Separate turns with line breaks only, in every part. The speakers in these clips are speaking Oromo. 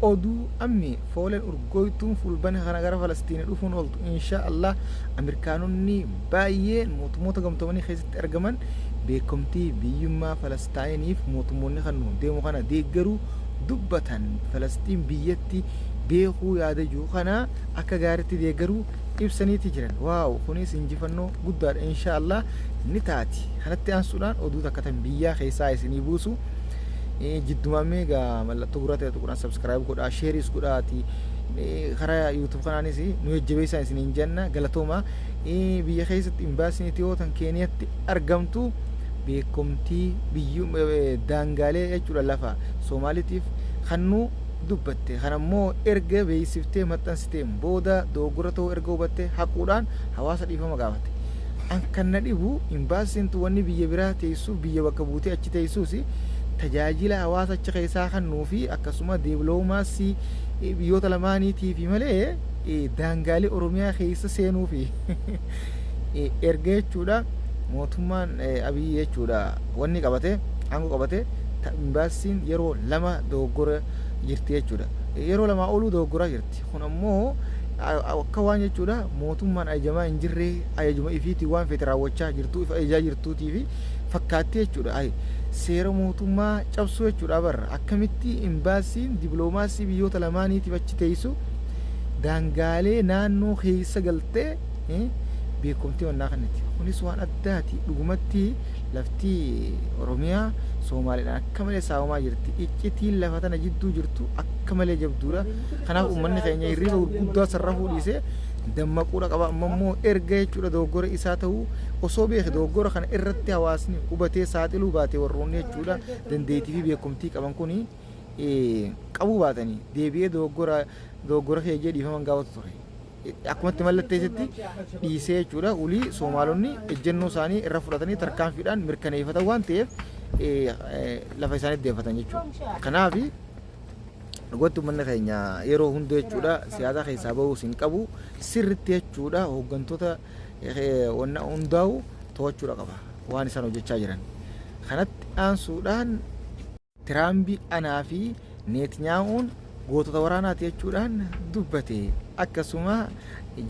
Oduu ammee fooleen urgooytuun Fulbana kana gara Falastiin dhufuun ooltu insha Allah. Ameerikaanonni baay'een Mootummoota Gamtoomanii keessatti argaman beekamtii biyyummaa Falastaayiniif mootummoonni kan deemu kana deeggaruu dubbatan. Falastiin biyyatti beekuu yaada jiru kana akka gaariitti deeggaruu ibsaniiti jiran. Wow, kunis injifannoo guddaadha, insha Allah ni taati. Kanatti aansuudhaan oduu takka tan biyyaa keessaa isinii buusu. Jiddumaamee egaa mallattoo gurraa ta'e tuquudhaan subscribe godhaa, share-is godhaati, karaa YouTube kanaanis nu jajjabeessaa isiniin jenna. Galatooma. Biyya keessatti imbaasiin Itiyoo tan Keeniyatti argamtu beekumtii biyyu daangaalee jechuudha lafa Soomaaliitiif kannuu dubbatte. Kan ammoo erga beeksiftee maxxansiteen booda dogoggora ta'uu erga hubatte haquudhaan hawaasa dhiifama gaafate. An kan na dhibu, imbaasiin tun wanni biyya biraa teessuuf, biyya bakka buutee achi teessuus, tajaajila hawaasa achi keessaa kennuu fi akkasuma diipiloomaasii biyyoota lamaaniitiif malee daangaalee Oromiyaa keessa seenuu fi erga jechuudha mootummaan Abiyyi jechuudha wanni qabate, aangoo qabate, imbaasiin yeroo lama dogoggora jirti jechuudha. Yeroo lamaa oluu dogoggoraa jirti. Kun ammoo akka waan jechuudha mootummaan ajajamaa hin jirre, ajajuma ifiitiin waan feete raawwachaa jirtu, if ajajaa jirtuutii fi fakkaatti jechuudha. Ay, seera mootummaa cabsuu jechuudha barra. Akkamitti imbaasiin dippiloomaasii biyyoota lamaaniitiif achi teessu daangaalee naannoo keessa galtee beekumtii wannaa kanatti? Kunis waan addaati. Dhugumatti lafti Oromiyaa Soomaaliidhaan akka malee saamamaa jirti. Iccitiin lafa tana jidduu jirtu akka malee jabduudha. Kanaaf uummanni keenya hirriba gurguddaa sarrafuu dhiisee dammaquudha qaba. Amma immoo erga jechuudha dogoggora isaa ta'uu osoo beeke, dogoggora kana irratti hawaasni hubatee saaxiluu baate, warroonni jechuudha dandeettii fi beekumtii qaban kuni qabuu baatanii deebi'ee dogoggora kee jee dhiifaman gaafatu ture. Akkumatti mallatteessetti dhiisee jechuudha ulii Soomaalonni ejjennoo isaanii irra fudhatanii tarkaanfiidhaan mirkaneeffatan waan ta'eef lafa isaaniitti deeffatan jechuudha. Kanaaf dhugatti uummanni keenya yeroo hunda jechuudha siyaasa keessaa bahuus hin qabu, sirritti jechuudha hooggantoota wanna hundaa'u to'achuudha qaba waan isaan hojjechaa jiran. Kanatti aansuudhaan Tiraambi anaa fi Neetnyaa'uun gootota waraanaati jechuudhaan dubbate. Akkasuma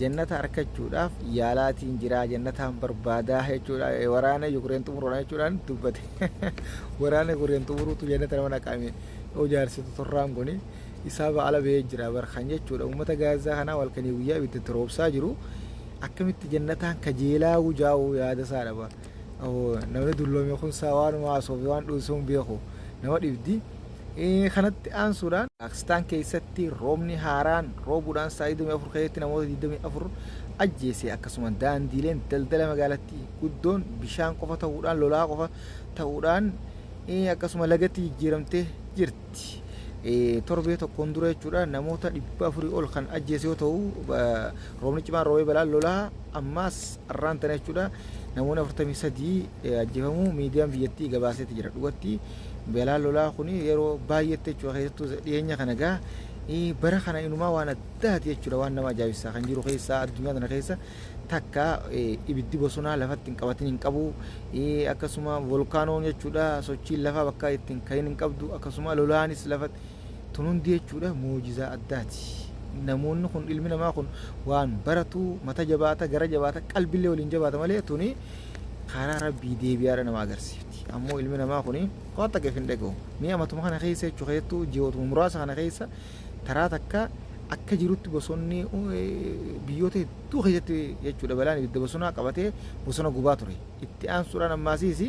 jannata argachuudhaaf yaalaatiin jira, jannataan barbaadaa jechuudha, waraana Yukireen xumuruudhaan jechuudhaan dubbate. Waraana Yukireen xumuruutu jannata nama naqame yoo jaarsitu torraan kuni isaa ba'ala bahee jira bar kan jechuudha. Uummata Gaazaa kanaa halkanii guyyaa ibidda roobsaa jiru akkamitti jannataan kajeelaa wujaa'u yaada isaa dhaba. Namni dulloome kun isaa waanuma haasoo fi waan dhuunfuu hin beeku, nama dhibdi. Kanatti aansuudhaan Paakistaan keessatti roobni haaraan roobuudhaan sa'aatii 24 keessatti namoota 24 ajjeese. Akkasuma daandiileen daldala magaalattii guddoon bishaan qofa ta'uudhaan, lolaa qofa ta'uudhaan, akkasuma lagatti jijjiiramtee jirti. Torbee tokkoon dura jechuudha namoota 400 ol kan ajjeese yoo ta'u, roobni cimaan roobee balaan lolaa ammaas arraan tana jechuudha namoonni 43 ajjeefamuu miidiyaan biyyattii gabaaseeti jira. Dhugatti balaan lolaa kun yeroo baay'eetti jechuudha, keessattuu dhiyeenya kana gaa bara kana inumaa waan addaati jechuudha. Waan nama ajaa'ibsiisaa kan jiru keessaa addunyaa tana keessa takka ibiddi bosonaa lafatti hin qabatin hin qabu, akkasuma volkaanoon jechuudha sochiin lafaa bakka ittiin kahin hin qabdu, akkasuma lolaanis lafatti tun hundi jechuudha muujizaa addaati. Namoonni kun, ilmi namaa kun waan baratu mata jabaata, gara jabaata, qalbillee waliin jabaata malee tuni karaa Rabbii deebi'aadha nama agarsiifti. Ammoo ilmi namaa kun waan takka hin dhaga'u. Mi'a matuma kana keessa jechuudha, keessattuu ji'ootuma muraasa kana keessa taraa takka akka jirutti bosonni biyyoota hedduu keessatti jechuudha balaan ibidda bosonaa qabatee bosona gubaa ture. Itti aansuudhaan ammaasiis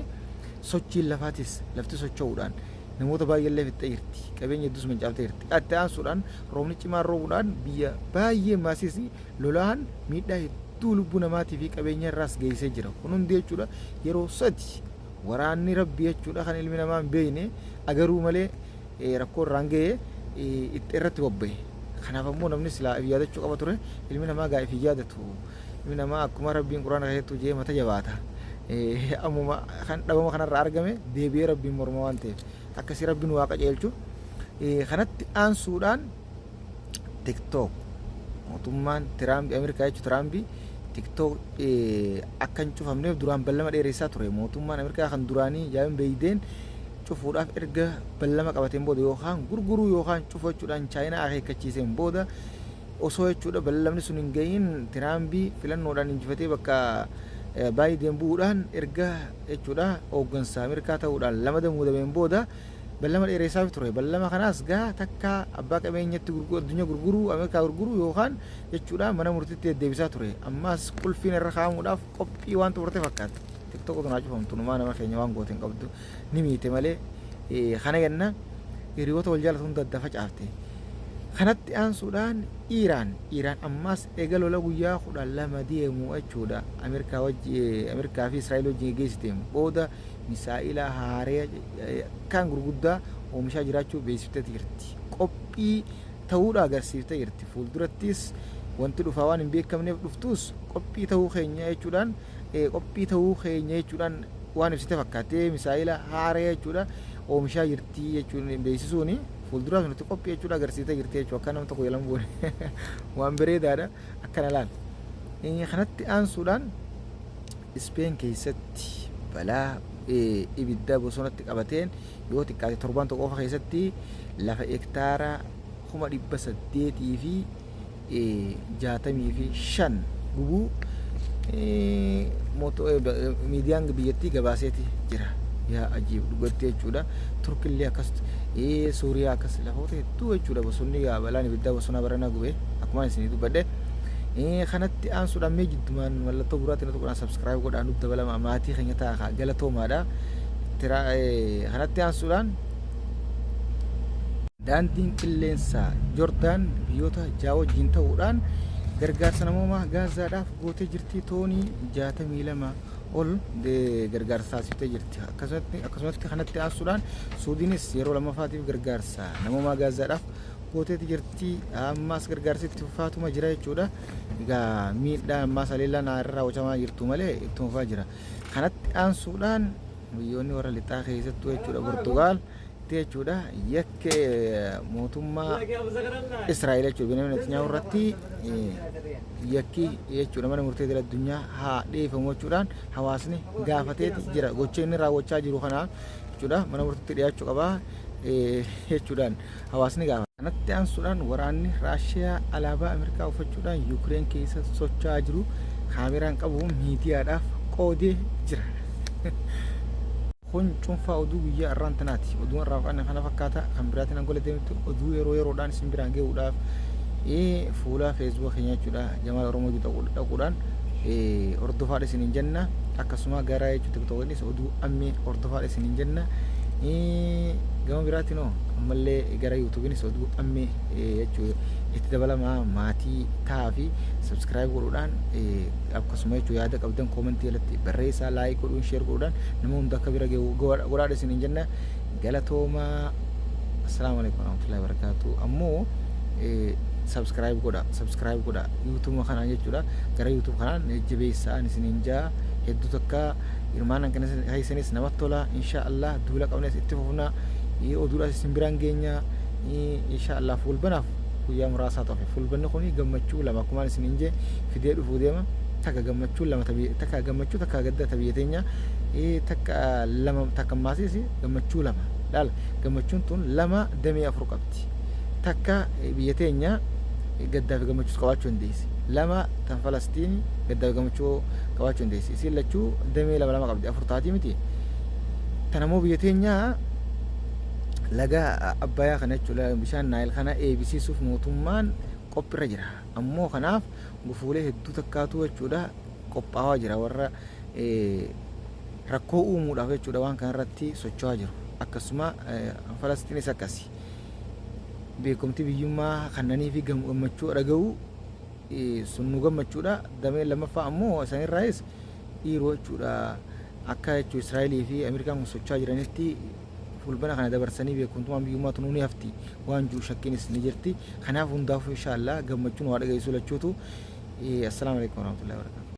sochiin lafaatis, lafti socho'uudhaan namoota baay'eellee fixxee jirti. Qabeenya hedduus mancaaftee jirti. Itti aansuudhaan roobni cimaan roobuudhaan biyya baay'ee ammaasiis lolaan miidhaa hedduu lubbuu namaatii fi qabeenya irraas geessisee jira. Kun hundi jechuudha yeroo sadi waraanni Rabbi jechuudha kan ilmi namaa hin beekne agaruu malee rakkoo irraan ga'ee itti irratti bobba'e. Kanaaf ammoo namni silaa if yaadachuu qaba ture. Ilmi namaa gaa if hin yaadatu. Ilmi namaa akkuma Rabbiin Quraana keessattuu jee mata jabaata. Ammuma kan dhabama kanarraa argame deebi'ee Rabbiin morma waan ta'eef. Akkasii Rabbiin waa qajeelchu. Kanatti aansuudhaan TikTok, mootummaan Tiraampi Ameerikaa jechuun Tiraampi TikTok akka hin cufamneef duraan ballama dheeressaa ture. Mootummaan Ameerikaa kan duraanii Jaayin Beeydeen Cufuudhaaf erga ballama qabateen booda, yookaan gurguruu yookaan cufuu jechuudhaan Chaayinaa akeekkachiiseen booda, osoo jechuudha ballamni sun hin gahiin Tiraambii filannoodhaan injifatee bakka Baayiden bu'uudhaan erga jechuudha hooggansa Ameerikaa ta'uudhaan lama muudameen booda ballama dheeressaa ture. Ballama kanaas gaa takka abbaa qabeenyatti addunyaa gurguruu, Ameerikaa gurguruu yookaan jechuudha mana murtiitti deddeebisaa ture. Ammaas qulfiin irra kaa'amuudhaaf qophii waan xumurte fakkaata. TikTok tunaa cufamtu numaa nama keenya waan goote hin qabdu, ni miite malee. Kana jenna, hiriyoota wal jaalatu hunda adda facaafte. Kanatti aansuudhaan Iiraan ammaas eega lola guyyaa 12 deemu jechuudha Ameerikaa wajji, Ameerikaa fi Israa'el wajjin geggeessiteen booda misaa'ila haaree kan gurguddaa oomishaa jiraachuu beeksiftee jirti. Qophii ta'uudha agarsiiftee jirti. Fuuldurattis wanti dhufaa waan hin beekamneef dhuftus qophii ta'uu keenya jechuudhaan, qophii ta'uu keenya jechuudhaan waan ibsite fakkaatee misaa'ila haaree jechuudha oomishaa jirti jechuun beeksisuuni fuulduraaf nuti qophii jechuudha agarsiiftee jirti jechuudha. Akka nama tokko jalan buune waan bareedaadha akkana laal. Kanatti aansuudhaan Ispeen keessatti balaa ibidda bosonatti qabateen yoo xiqqaate torbaan tokko qofa keessatti lafa hektaara 865,000 gubuu miidiyaan biyyattii gabaaseeti jira. Yaa ajiib, dhugatti jechuudha. Turkillee akkas, Suuriyaa akkas, lafoota hedduu jechuudha bosonni balaan ibiddaa bosonaa baranaa gube akkuma isinii dubbadhe. Kanatti aansuudhaan mee jiddumaan mallattoo gurraatti na tuquudhaan subscribe godhaa, nutti dabalama, maatii keenya ta'a, galatoomaadha. Kanatti aansuudhaan daandiin qilleensaa Jordaan biyyoota ja'a wajjin ta'uudhaan gargaarsa namoomaa Gaazaadhaaf gootee jirti. Toonii 62 ol gargaarsa taasiftee jirti. Akkasumatti kanatti aansuudhaan Suudiinis yeroo lammaffaatiif gargaarsa namoomaa Gaazaadhaaf gooteeti jirti. Ammas gargaarsi itti fufaatuma jira jechuudha. Egaa miidhaa ammaas haleellaan irra raawwatamaa jirtu malee ittuma fufaa jira. Kanatti aansuudhaan biyyoonni warra lixaa keessattuu jechuudha Portugaal jechuudha yakka mootummaa Israa'el jechuudha Benyamin Netanyahu irratti yakki jechuudha mana murtee idil addunyaa haa dhiyeeffamu jechuudhaan hawaasni gaafateeti jira. Gocha inni raawwachaa jiru kana jechuudha mana murtiitti dhiyaachuu qaba jechuudhaan hawaasni gaafata. Kanatti aansuudhaan waraanni Raashiyaa alaabaa Ameerikaa uffachuudhaan Yuukireen keessa socho'aa jiru kaameraan qabu miidiyaadhaaf qoodee jira. Kun cuunfaa oduu guyyaa irraan tanaati. Oduun irraa qabne kana fakkaata. Kan biraatiin hanga deemtu oduu yeroo yeroodhaan isin biraan gahuudhaaf fuula Facebook keenya jechuudha Jamaal Oromoo dhaquudhaan hordofaadha isiniin jenna. Akkasuma gara jechuudha TikTokiinis oduu ammee hordofaadha isiniin jenna. Gama biraatiin hoo ammallee gara YouTubeiinis oduu ammee jechuudha itti dabalamaa, maatii ta'aa fi subscribe godhuudhaan, akkasuma jechuudha yaada qabdan commentii jalatti barreessaa, like godhuun, share godhuudhaan nama hunda akka bira gahu godhaadha isiniin jenna. Galatoomaa. Assalaamu alaikum warahmatullahi wabarakatuh. Ammoo subscribe godha, subscribe godha YouTube kanaan jechuudha. Gara YouTube kanaan jabeessaan isiniin jaa. Hedduu takka hirmaannaan keessanis namatti tola. Insha Allah duula qabnes itti fufna, oduudhaas isin biraan geenya insha Allah. Fuulbanaaf guyyaa muraasaa ta'e. Fuulbanni kun gammachuu lama akkumaan isiniin jee fidee dhufuu deema. Takka gammachuu lama, takka gammachuu, takka gadda ta biyya teenya, takka lama, takka maasiis gammachuu lama laala. Gammachuun tun lama damee afur qabdi. Takka biyya teenya gaddaa fi gammachuus qabaachuu dandeessi. Lama tan Falastiin gaddaa fi gammachuu qabaachuu dandeessi. Isiin lachuu damee lama lama qabdi, afur taatii miti. Tan ammoo biyya teenya laga Abbayaa kana jechuudha, bishaan Naayil kana eebisiisuuf mootummaan qophiirra jira. Ammoo kanaaf gufuulee hedduu takkaatu jechuudha qophaa'aa jira. Warra rakkoo uumuudhaaf jechuudha waan kanarratti socho'aa jiru. Akkasuma Falastiinis akkasi. Beekumtii biyyummaa kannanii fi gammachuu dhaga'u sun nu gammachuudha. Damee lammaffaa ammoo isaanirraayis dhiiroo jechuudha akka jechuun Israa'elii fi Ameerikaan kun socho'aa jiranitti fulbana kana dabarsanii beekumtummaan biyyummaa tunuu ni hafti waan jiru shakkiinis ni jirti. Kanaaf hundaafuu insha Allah gammachuun waa dhageessuu lachuutu. Assalaamu alaikum warahmatullahi wabarakatuh.